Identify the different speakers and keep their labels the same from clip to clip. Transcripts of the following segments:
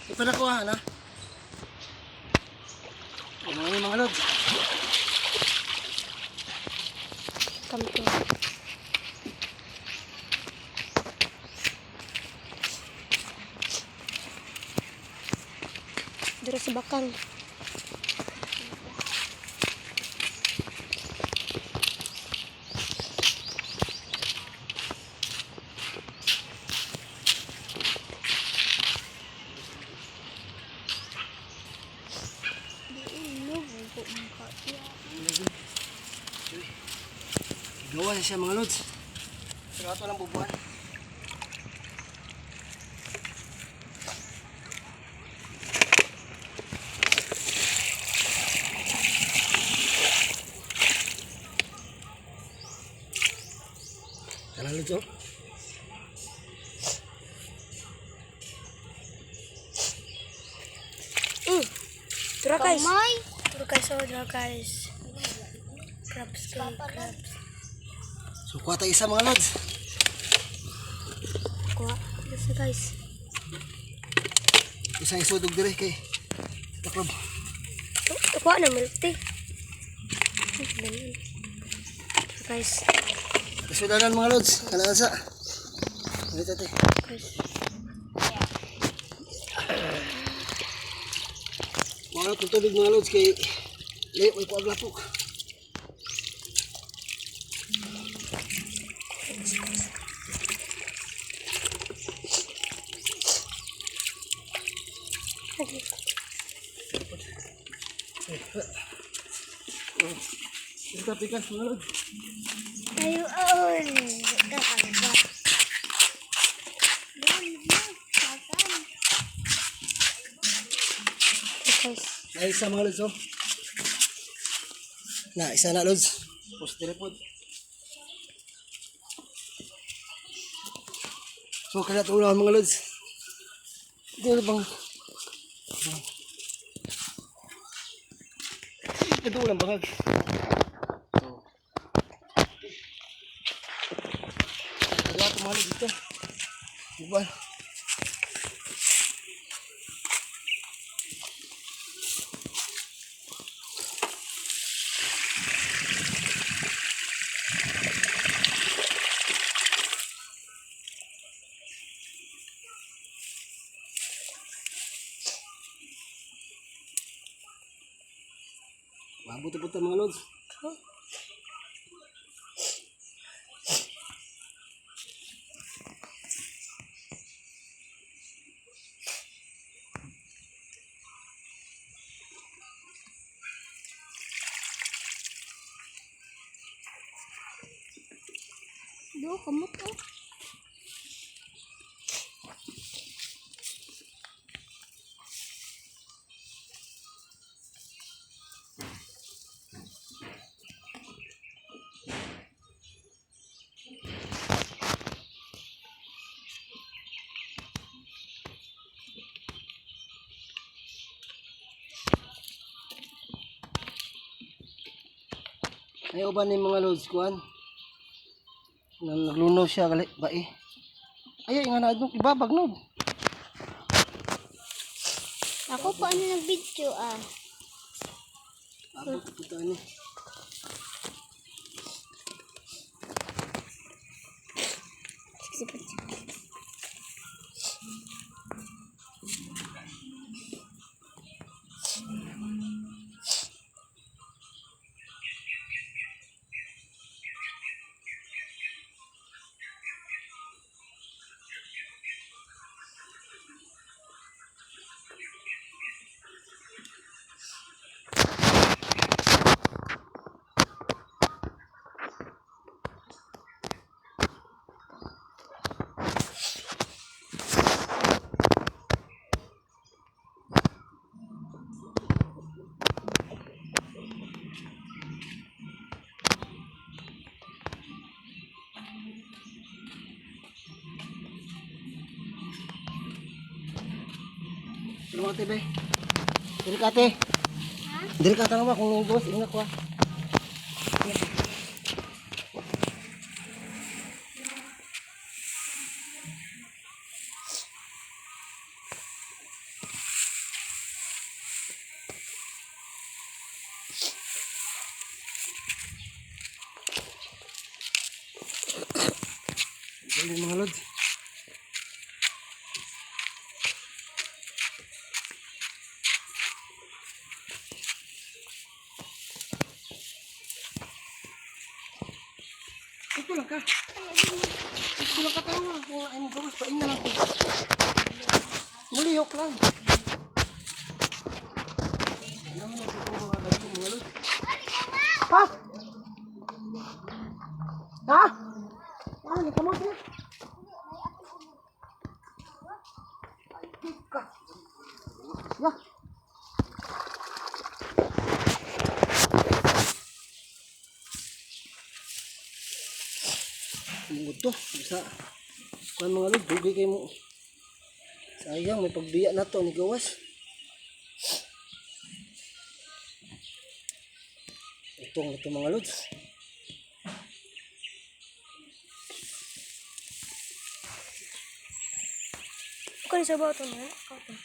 Speaker 1: Ito na kuha na. Ano ni mga lods?
Speaker 2: Kamto. Dira sa bakang.
Speaker 1: Gawa na siya mga lods. Pero ato lang bubuhan. Tara lods oh.
Speaker 2: Dira guys.
Speaker 3: Kamay.
Speaker 2: Dira guys, oh, dira guys. Crabs, kay crabs.
Speaker 1: So kuha tayo isa mga lods.
Speaker 2: Kuha. Dira sa guys.
Speaker 1: Isang isudog dire kay taklob.
Speaker 2: Kuha na milk tea. Ay, ganun. Dira guys.
Speaker 1: Isudanan mga lods. Kanaan sa. Dito ate.
Speaker 2: Guys.
Speaker 1: Mga lods, tubig mga lods kay layo kay kuag lapok.
Speaker 2: Lagi.
Speaker 1: Ito pikas mga lods.
Speaker 3: Ayo, oh, kakaba.
Speaker 2: Dira guys.
Speaker 1: Na isa mga lods oh. Na isa na lods. Post dire pod. So kaya tulo mga lods. Dito bang Ito lang bangag. So. Kaya tumalo dito. Diba? Mabuti-buti mga lods.
Speaker 2: Huh?
Speaker 3: Do, kamot oh.
Speaker 1: Ay uban ni mga lods kuan. Nang naglunaw siya gali ba eh. Ay nga na adnok ibabag no.
Speaker 3: Ako pa ano nag-video ah.
Speaker 1: Abot punta ni.
Speaker 2: Sige, sige.
Speaker 1: Tulungan ate be. Dili ka ate. Dili ka tanawa kung boss ingat ko. Ah. Ano mga lods? Ito lang ka. Ito lang ka tayo. Kung ay mo gawas, pain na lang ko. Mulihok lang. Ano mo ito mga gabi, mga lods? Ha? Ha? Ah, nakamot na. Ay, ka. Ya. Mungod to. Sa kuan mga lod, dugay kay mo. Sayang, may pagbiya na to ni gawas. Utong na to mga lods.
Speaker 2: Okay, sa bato na. Okay.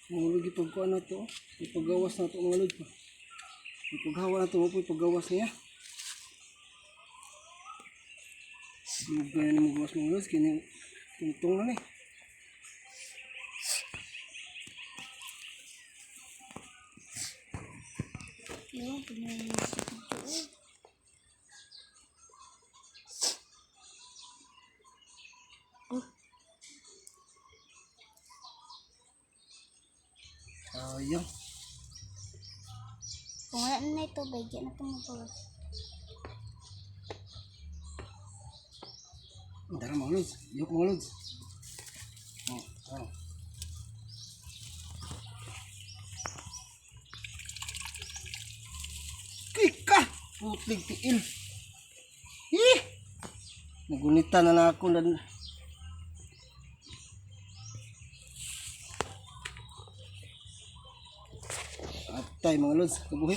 Speaker 1: Mga lod, ipagkuhan na to. Ipagawas na to mga lod. Ipaghawa na to. Mo po ipagawas niya. Lugay na mo gawas mga lod. Kini tungtong na ni.
Speaker 3: Yo, pinag-video.
Speaker 1: Sayang.
Speaker 3: Kung wala na ito, tubig, di na ito magawas.
Speaker 1: Dara mga lods. Yuk mga lods. Oh, oh. Kika! Putlig tiil. Ih! Nagunita na na ako na. Atay mga lods, kabuhi.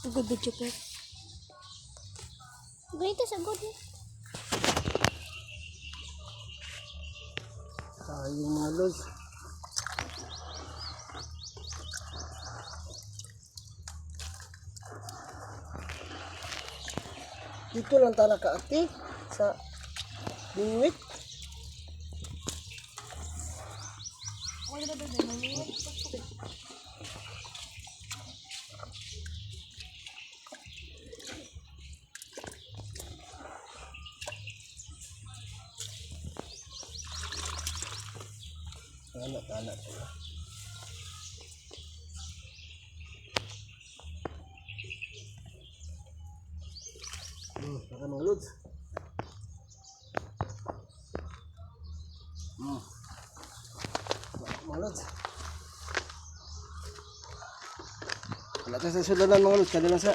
Speaker 2: Good video pa.
Speaker 3: Ganito sa good eh.
Speaker 1: Sayang mga lods. Dito lang tayo nakaati sa Bingwit. Tana, tana, tana. Baka mga lods. Baka mga lods. Wala tayo sa sulanan mga lods, kada lang sa.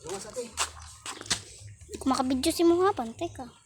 Speaker 1: Luwas ate.
Speaker 3: Kung makabidyo si mo nga, pantay ka.